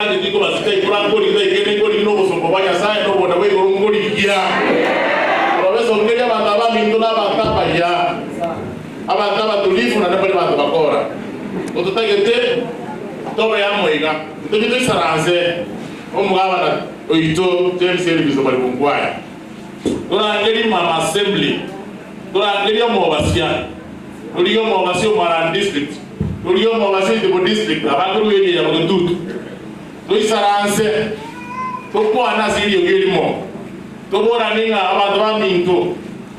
Naende tikobasika ikura nkorigia ekeene nkorigia na obosomba bwa Nyasae na obonda bwa igoro nkorigia. Korobesongeria abanto abaminto na abanto abayia, abanto abatulifu naende mbari banto bakora. Gototagete tobe amo iga, ntoche toisaranse omogabana oito James Elvis Omariba Onkwaya. Torangerie Mama Assembly, torangerie omobasia, torigie omobasia o Marani District, torigie omobasia o Itibo District, abakorwa area ya Bogetutu, toisaranse, tokwane ase eriogi erimo, toboranie ng'a abanto baminto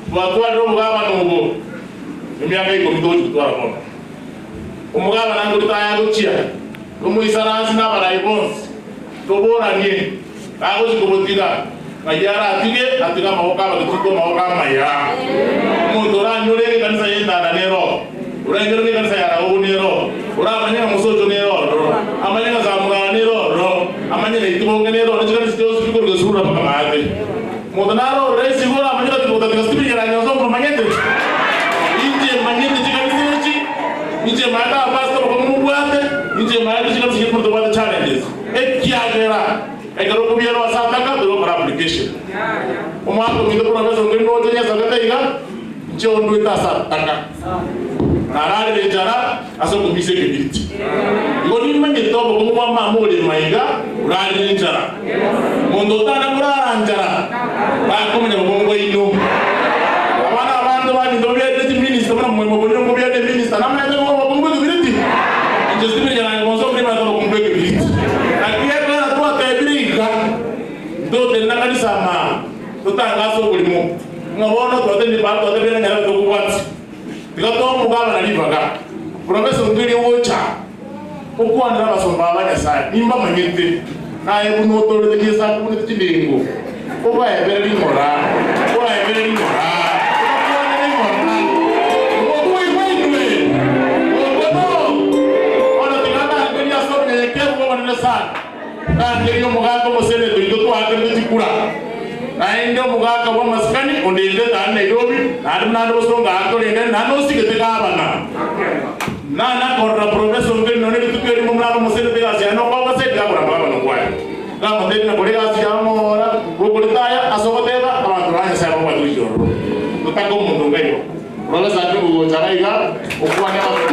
twatwarire obogabana obo emiaka ikomi togochia gotwara bono. Omogabana nkori tayagochia, tomoisaranse nabarai bonsi, toboranie. Nagochia kobotiga, ng'ai aratige? Atige amaboko abagetutu amaboko amaya. Omonto oranyore egekanisa y'entanda nero, orainyore ng'ekanisa ya Raobu nero, oramanye ng'a mosocho nere ororo, amanye ng'a Samugana nere ororo, amanye ng'a Itibonge nere ororo, chikanisa chionsi chikorwa Gesurura mpaka maate. Omonto naro ororo esigo oramanye gati gotatiga Stephen Nyaranyonso omomanyete. Inche manyete chikanisa echi, inche manyete abapastor bakong'u mobwate, inche manyete chikanisa chiria tobwate challenges. Ekiagera ekero okobiarwa ase ataka torokora application. Omwaka ominto professor onde noche nyesogete iga, inche ondwete ase ataka. Nararire enchara ase okomisa ekebiriti. Igo nimanyete obokong'u bwa mama ore maiga orarire enchara. Monto otana korara nchara takomanya bokong'u bwaino. Abana abanto baminto babiarire chiminister buna moimo bonino nkobiarire eminister namanyete ng'a obokong'u bw'ekebiriti. Inche Stephen Nyarange bonsi omorimo ase obokong'u bw'ekebiriti. Naki ekero twatebire iga, ntotenena kanisa maa, totangase oborimo, ng'a bono twatebire baba twatebire ng'a Nyasae tokobwatia. Tiga tomogabana ribaga. Professor Ongeri ogocha gokwanera abasomba aba ba Nyasae, nimbamanyete, naye buna otoorete chisaku buna chindengo, obaebere ring'ora, obaebere ring'ora, obakwanere ing'ora, okoigwa inwe, okono. Bono tiga ndangerie ase obonyenyekevu obonene sana, ndangerie omogaka omoseneta oito twaakerete chikura, naende omogaka bw'amasikani ondendete aria Nairobi, naende buna ande bosongo aa torende, naende osigete gavana. Nana korora professor Ongeri nonya rituko erimo buna abamosenete egasi yaye nokoba gose tikakora amagabano kwaye. Nkamotebia na kora egasi yao ng'ora gokoritaya ase ogoteba abanto ba Nyasae babwate gochia ororo. Totake omonto onga igo. Professor Akingu gocha iga iga okwane abanto.